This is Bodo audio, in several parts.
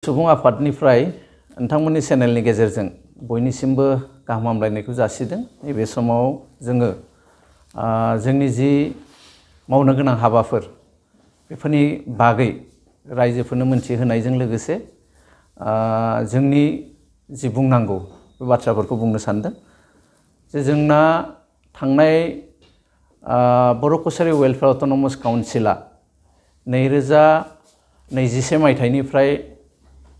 सुबुं आफादनिफ्राय नोंथांमोननि चेनेलनि गेजेरजों बयनिसिमबो गाहाम हामलायनायखौ जासिदों। नैबे समाव जोङो जोंनि जि मावनो गोनां हाबाफोर बेफोरनि बागै रायजोफोरनो मोनथिहोनायजों लोगोसे जोंनि जि बुंनांगौ बे बाथ्राफोरखौ बुंनो सानदों। जे जोंना थांनाय बर' कसारी वेलफेयार अट'नमास काउन्सिला 2021 मायथाइनिफ्राय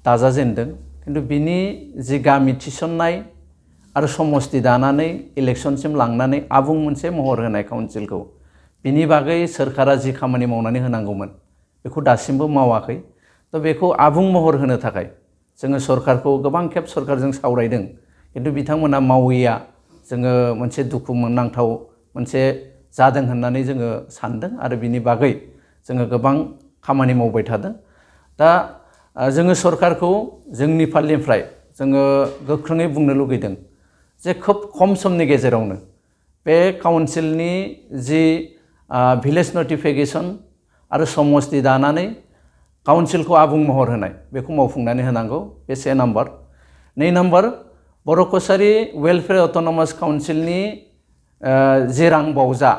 दाजाजेनदों, किन्तु बिनि जि गामि थिसननाय आरो समस्ति दानानै इलेक्शनसिम लांनानै आबुं मोनसे महर होनाय काउन्सिलखौ बिनि बागै सोरखारा जि खामानि मावनानै होनांगौमोन बेखौ दासिमबो मावाखै। त' बेखौ आबुं महर होनो थाखाय जोङो सरकारखौ गोबां खेब सरकारजों सावरायदों, किन्तु बिथांमोना मावैया जोङो मोनसे दुखु मोननांथाव मोनसे जादों होननानै जोङो सानदों आरो बिनि बागै जोङो गोबां खामानि मावबाय थादों। दा जोङो सरकारखौ जोंनि फालनिफ्राय जोङो गोख्रोङै बुंनो लुगैदों जे खोब खम समनि गेजेरावनो बे काउन्सिलनि जि भिलेज नटिफिकेशन आरो समस्ति दानानै काउन्सिलखौ आबुं महर होनाय बेखौ मावफुंनानै होनांगौ। बे 1 नाम्बार। 2 नाम्बार, बर' कसारी वेलफेयार अट'नमास काउन्सिलनि जि रांबावजा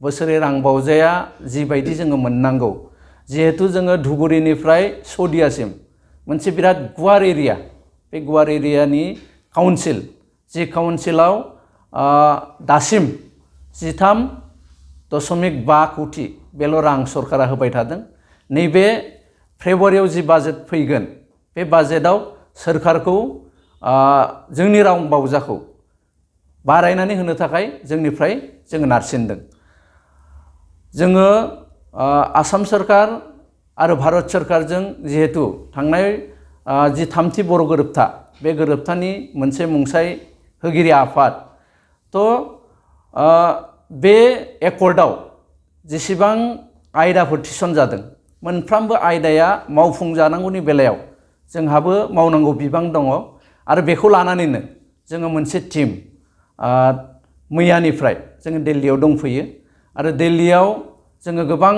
बोसोरै रांबावजाया जिबायदि जोङो मोननांगौ, जिहेतु जोङो धुबुरीनिफ्राय सदियासिम मोनसे बिराद गुवार एरिया, बे गुवार एरियानि काउन्सिल, जि काउन्सिलाव दासिम 13.5 कोटि बेल' रां सरकारा होबाय थादों। नैबे फेब्रुवारियाव जि बाजेट फैगोन बे बाजेटआव सोरखारखौ जोंनि रांबावजाखौ बारायनानै होनो थाखाय जोंनिफ्राय जोङो नारसिनदों। जोङो आसाम सरकार आरो भारत सरकारजों जिहेतु थांनाय जि 3थि बर' गोरोबथा, बे गोरोबथानि मोनसे मुंसाइ होगिरि आफाद, त' बे एकर्डआव जेसेबां आयदाफोर थिसनजादों मोनफ्रोमबो आयदाया मावफुंजानांगौनि बेलायाव जोंहाबो मावनांगौ बिबां दङ आरो बेखौ लानानैनो जोङो मोनसे टीम मैयानिफ्राय जोङो दिल्लीयाव दंफैयो आरो दिल्लीयाव जोङो गोबां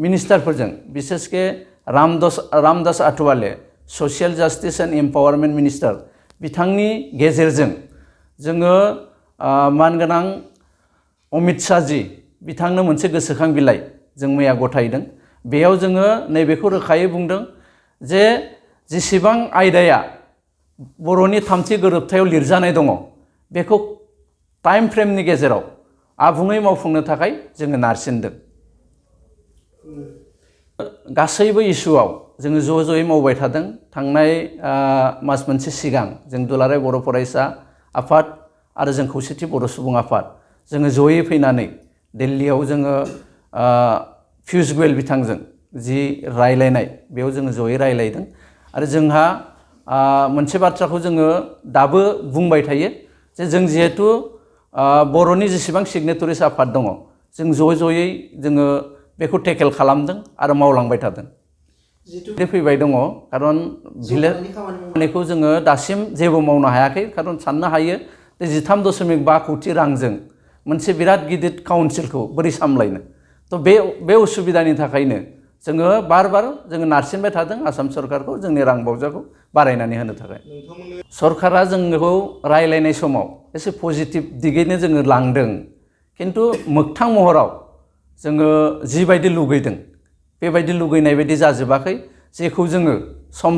मिनिस्टारफोरजों, बिसेसके Ramdas Athawale social justice and empowerment minister, बिथांनि गेजेरजों जोङो मानगोनां अमित शाहजी बिथांनो मोनसे गोसोखां बिलाइ जों मैया गथायदों। बेयाव जोङो नैबेखौ रोखायै बुंदों जे जेसेबां आयदाया बर'नि 3थि गोरोबथायाव लिरजानाय दङ बेखौ टाइम फ्रेमनि गेजेराव आबुङै मावफुंनो थाखाय जोङो नारसिनदों। गासैबो इस्युआव जोङो ज' ज'यै मावबाय थादों। थांनाय मास मोनसे सिगां जों दुलाराय बर' फरायसा आफाद आरो जों खौसेथि बर' सुबुं आफाद जोङो ज'यै फैनानै दिल्लीयाव जोङो पियुष गोयल बिथांजों जि रायलायनाय बेयाव जोङो ज'यै रायलायदों आरो जोंहा मोनसे बाथ्राखौ जोङो दाबो बुंबाय थायो जे जों जिहेतु बर'नि जेसेबां सिगनेटरिस आफाद दङ जों ज'यै जोङो बेखौ टेकेल खालामदों आरो मावलांबाय थादों। फैबाय दङ, खारन भिलेजखौ जोङो दासिम जेबो मावनो हायाखै, खारन साननो हायो जे 13.5 कोटि रांजों मोनसे बिराद गिदिर काउन्सिलखौ बोरै सामलायनो। त' बे उसुबिदानि थाखायनो जोङो बार जोङो नारसिनबाय थादों आसाम सरकारखौ जोंनि रांबावजाखौ बारायनानै होनो थाखाय। सरकारा जोंखौ रायलायनाय समाव एसे पजिटिभ दिगैनो जोङो लांदों, किन्तु मोगथां महराव जोङो जिबायदि लुगैदों बेबायदि लुगैनाय बायदि जाजोबाखै, जेखौ जोङो सम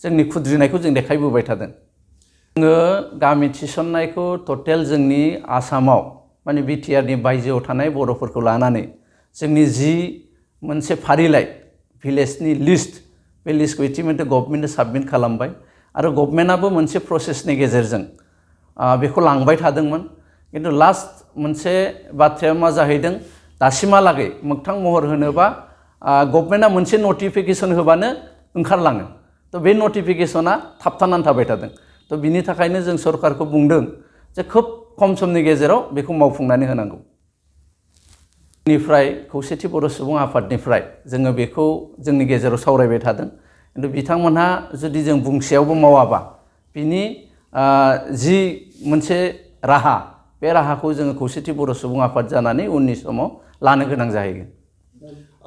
जोंनि खुद्रिनायखौ जों देखायबोबाय थादों। जोङो गामि थिसननायखौ टटेल जोंनि आसामाव माने बिटिआरनि बायजोआव थानाय बर'फोरखौ लानानै जोंनि जि मोनसे फारिलाइ भिलेजनि लिस्ट, बे लिस्टखौ इटिमेन्ट गभर्नमेन्टनो साबमिट खालामबाय आरो गभर्नमेन्टआबो मोनसे प्रसेसनि गेजेरजों बेखौ लांबाय थादोंमोन। किन्तु लास्ट मोनसे बाथ्राया मा जाहैदों, दासिमहालागै मोगथां महर होनोबा गभर्नमेन्टआ मोनसे नटिफिकेशन होबानो ओंखारलाङो। त' बे नटिफिकेशना थाबथानानै थाबाय थादों। त' बिनि थाखायनो जों सरकारखौ बुंदों जे खोब खम समनि गेजेराव बेखौ मावफुंनानै होनांगौ। निफ्राय खौसेथि बर' सुबुं आफादनिफ्राय जोङो बेखौ जोंनि गेजेराव सावरायबाय थादों, किन्तु बिथांमोनहा जुदि जों बुंसेयावबो मावाबा बिनि जि मोनसे राहा, बे राहाखौ जोङो खौसेथि बर' सुबुं आफाद जानानै उननि समाव लानो गोनां जाहैगोन।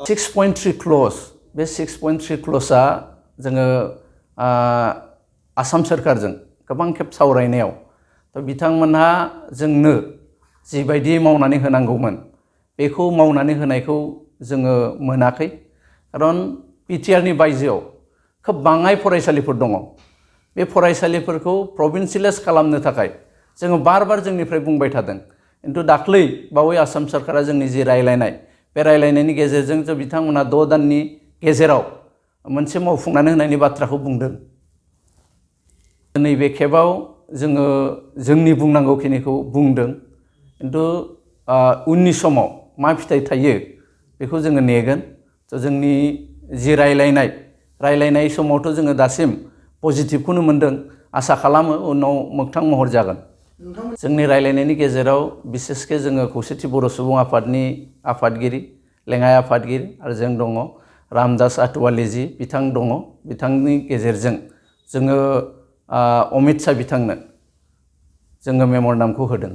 6.3 क्ल'ज, बे 6.3 क्ल'जआ जोङो आसाम सोरखारजों गोबां खेब सावरायनायाव बिथांमोनहा जोंनो जिबायदि मावनानै होनांगौमोन बेखौ मावनानै होनायखौ जोङो मोनाखै। खारन बिटिआरनि बायजोआव खोब बाङाय फरायसालिफोर दङ। बे फरायसालिफोरखौ प्रभिन्सियेलाइज खालामनो थाखाय जोङो बार बार जोंनिफ्राय बुंबाय थादों। खिन्थु दाख्लै बावै आसाम सोरखारा जोंनि जि रायलायनाय बे रायलायनायनि गेजेरजों जो बिथांमोना 6 दाननि गेजेराव मोनसे मावफुंनानै होनायनि बाथ्राखौ बुंदों। नैबे खेबाव जोङो जोंनि बुंनांगौखिनिखौ बुंदों। खिन्थु उननि समाव मा फिथाइ थायो बेखौ जोङो नेगोन। जोंनि जि रायलायनाय समावथ' जोङो दासिम पजिटिभखौनो मोनदों। आसा खालामो उनाव मोगथां महर जागोन। जोंनि रायलायनायनि गेजेराव बिसेसके जोङो खौसेथि बर' सुबुं आफादनि आफादगिरि लेङाइ आफादगिरि आरो जों दङ। रामदास आथवालिजि बिथां दङ। बिथांनि गेजेरजों जोङो अमित शाह बिथांनो जोङो मेम'रेन्डामखौ होदों।